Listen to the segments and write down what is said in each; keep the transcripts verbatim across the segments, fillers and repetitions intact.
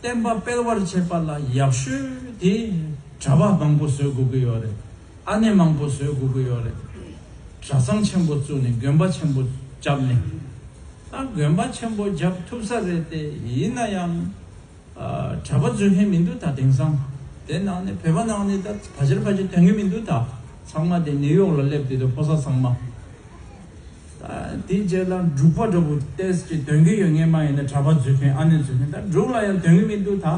བསྟན་པ་སྤེལ་བར་བྱེད་པ་ལ་ཡག་ཤོས་དེ་གྲྭ་པ་མང་པོ་བཟོ་དགོས་ཀྱི་ཡོད་རེད། ཨ་ནེ་མང་པོ་བཟོ་དགོས་ཀྱི་ཡོད་རེད། གྲྭ་ཚང་ཆེན་པོ་བཙུགས་ནས་དགོན་པ་ཆེན་པོ་བརྒྱབ་ནས། ད་དགོན་པ་ཆེན་པོ་བརྒྱབ་ཐུབ་ས་རེད་དེ། ཡིན་ན་ཡང་ཨ་གྲྭ་པ་འཛུལ་མཁན་མི་འདུག་ད་དེང་སང་། དེ་ནང་ནས་བོད་པ་ནང་ནས་ད་ཕལ་ཆེར་ཕལ་ཆེར་ཐོན་གྱི་མི་འདུག་ད་ཚང་མ་དེ་ནིའུ་ཡོག་ལ་སླེབས་དུས་དུ་ཕོ་གསར་ཚང་མ། ད་དེའི་རྗེས་ལ་འབྲུག་པ་འདྲ་པོ་ཏོག་ཙམ་ཐོན་གྱི་ཡོད། ངས་མ་ཡིན་ན་གྲྭ་པ་འཛུལ་མཁན་ཨ་ནེ་འཛུལ་མཁན། ད་འབྲུག་ལ་ཡང་ཐོན་གྱི་མི་འདུག་ད་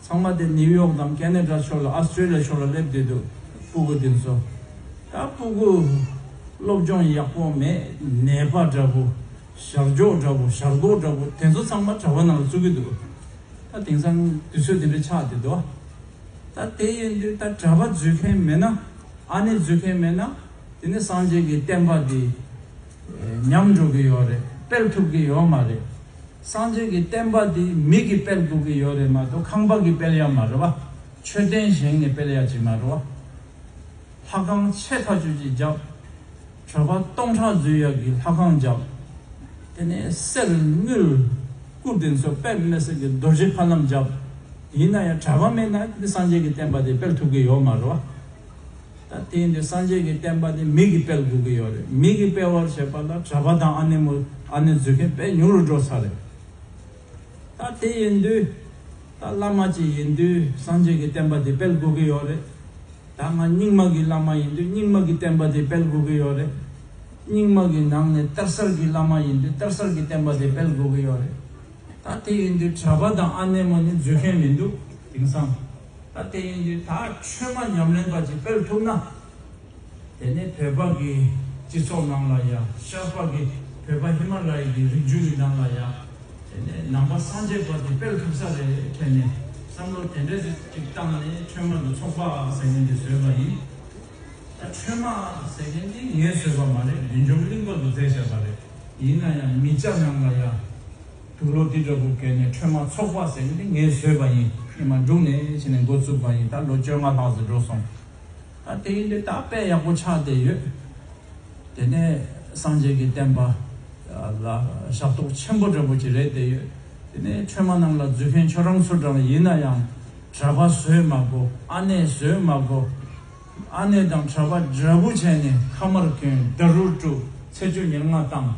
ཚང་མ་དེ་ནིའུ་ཡོག་དང་ཁེ་ན་ཌ་ཕྱོགས་ལ་ཨ་སི་ཊྲེ་ལི་ཡ་ཕྱོགས་ལ་སླེབས་བསྡད་འདུག་སྤུ་གུ་དེ་ཚོ། ད་སྤུ་གུ་སློབ་སྦྱོང་ཡག་པོ་མེད། ནད་པ་འདྲ་པོ། ཞར་འཇོག་འདྲ་པོ། ཞར་འགོག་འདྲ་པོ། དེ་ཚོ་ཚང་མ་གྲྭ་པ་ནང་ལ་བཙུགས་ཀྱི་འདུག་ད་དེང་སང་དུས་ཚོད་དེ་འདྲ་ཆགས་བསྡད་འདུག་ད་དེ་ཡིན་དུས་ད་གྲྭ་པ་འཛུལ་མཁན་མེད་ན། ཨ་ནེ་འཛུལ་མཁན་མེད་ན། དེ་ནི་སངས་རྒྱས་ཀྱི་བསྟན་པ་འདི་ཉམས་འགྲོ་གི་ཡོད་རེད། སྤེལ་ཐུབ་ཀྱི་ཡོད་མ་རེད། སངས་རྒྱས་ཀྱི་བསྟན་པ་འདི་མི་གིས་སྤེལ་དགོས་ཀྱི་ཡོད་རེད་མ་གཏོགས་ཁང་པ་གིས་སྤེལ་ཡ་མ་རེད་བ། མཆོད་རྟེན་བཞེངས་ནས་སྤེལ་ཡ་ཅིག་མ་རེད་བ། ལྷ་ཁང་ཆེ་ཐག་ཆོད་ཅིག་བརྒྱབ། གྲྭ་པ་སྟོང་ཕྲག་འཛུལ་ཡག་གི་ལྷ་ཁང་བརྒྱབ། དེ་ནས་གསེར་དངུལ་སྐུ་དེ་ཚོ་དཔེ་མི་སྲིད་ཀྱི་རྡོ་རྗེ་ཕ་ལམ་བརྒྱབ། ཡིན་ན་ཡང་གྲྭ་པ་མེད་ན་དེ་སངས་རྒྱས་ཀྱི་བསྟན་པ་དེ་སྤེལ་ཐུབ་ཀྱི་ཡོད་མ་རེད་བ། ད་དེ་ཡིན་དུས་སངས་རྒྱས་ཀྱི་བསྟན་པ་དེ་མི་གིས་སྤེལ་དགོས་ཀྱི་ཡོད་རེད། མི་གིས་སྤེལ་བར་བྱེད་པ་ལ་གྲྭ་པ་དང་ཨ་ནེ་མོ་ཨ་ནེ་འཛུལ་མཁན་དཔེ་ཉུང་རུ་འགྲོ་ཚར་རེད། ད་དེ་ཡིན་དུས། ད་བླ་མ་ཅིག་ཡིན་དུས་སངས་རྒྱས་ཀྱི་བསྟན་པ་དེ་སྤེལ་དགོས་ཀྱི་ཡོད་རེད། ད་ང་རྙིང་མ་གི་བླ་མ་ཡིན་དུས་རྙིང་མ་གི་བསྟན་པ་དེ་སྤེལ་དགོས་ཀྱི་ཡོད་རེད། རྙིང་མ་གི་ནང་ནས་གཏེར་གསར་གྱི་བླ་མ་ཡིན་དུས་གཏེར་གསར་གྱི་བསྟན་པ་དེ་སྤེལ་དགོས་ཀྱི་ཡོད་རེད། ད་དེ་ཡིན་དུས་གྲྭ་པ་དང་ཨ་ནེ་མོ་ནི་འཛུལ་མཁན་མི་འདུག་དེང་སང་། ད་དེ་ཡིན་དུས་ད་ཁྲོས་མ་ཉམས་ལེན་པ་ཅིག་སྤེལ་ཐུབ་ན། དེ་ནས་བོད་པ་གི་སྤྱི་ཚོགས་ནང་ལ་ཡ། ཤར་པ་གི་བོད་པ་ཧི་མ་ལ་ཡ་གི་རིགས་རྒྱུད་ཀྱི་ནང་ལ་ཡ། དེ་ནས་ནང་པ་སངས་རྒྱས་པ་དེ་སྤེལ་ཐུབ་ས་རེད་དྲན་ནས་བསམ་བློ་དེ་འདྲ་ཅིག་བཏང་ནས་ཁྲོས་མ་གི་ཚོགས་པ་ཟེར་མཁན་དེ་བཟོས་པ་ཡིན། ད་ཁྲོས་མ་ཟེར་མཁན་དེ་ངས་བཟོས་པ་མ་རེད། བདུད་འཇོམས་གླིང་པ་གིས་མཛད་བཞག་པ་རེད། ཡིན་ན་ཡང་མི་སྐྱ་ནང་ལ་ཡ། དུག་ལོག་དེ་འདྲ་པོ་བཀལ་ནས་ཁྲོས་མ་ཚོགས་པ་ཟེར་མཁན་དེ་ངས་བཟོས་པ་ཡིན། ཉི་མ་འབྲུག་ནས་ཕྱིན་ནས་འགོ་བཙུགས་པ་ཡིན། ད་ལོ་བཅོ་ལྔ་ལྷག་ཙམ་འགྲོ་སོང་། ད་དེ་ཡིན་དུས་ད་དཔེ་ཡག་པོ་ཆགས་བསྡད་ཡོད། དེ་ནས་སངས་རྒྱས་ཀྱི་བསྟན་པ་ལ་ཞབས་ཏོག་ཆེན་པོ་འདྲ་པོ་ཅིག་རེད་བསྡད་ཡོད། དེ་ནས་ཁྲོས་མ་ནང་ལ་འཛུལ་མཁན་ཁྱོད་རང་ཚོ་འདྲ་ཡིན་ན་ཡང་གྲྭ་པ་བཟོས་མ་དགོས། ཨ་ནེ་བཟོས་མ་དགོས། ཨ་ནེ་དང་གྲྭ་པ་འདྲ་པོ་བྱས་ནས་ཁ་མར་གྱོན། ཌ་རུ་དཀྲུག་ཚེས་བཅུ་ཉེར་ལྔ་བཏང་།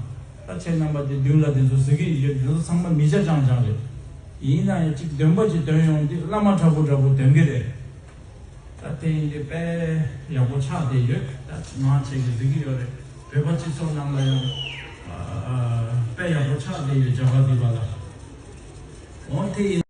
ད་ཁྱེད་རྣམ་པ་དེ་མདུན་ལ་དེ་ཚོ་གཟིགས་ཀྱི་ཡོད། དེ་ཚོ་ཚང་མ་མི་སྐྱ་རྐྱང་རྐྱང་རེད། ཡིན་ན་ཡང་ཅིག་འདོན་པ་ཅིག་འདོན་ཡོང་དུས་བླ་མ་དྲག་པོ་དྲག་པོ་འདོན་གྱི་རེད། ད་དེ་ཡིན་དུས་དཔེ་ཡག་པོ་ཆགས་བསྡད་ཡོད། ད་ང་ཁྱེད་ཀྱིས་གཟིགས་ཀྱི་ཡོད་རེད། བོད་པ་སྤྱི་ཚོགས་ནང་ལ་ཡང་ཨ་དཔེ་ཡག་པོ་ཆགས་བསྡད་ཡོད། རྒྱ་གར་འདི་པ་ལ། འོ་དེ་ཡིན།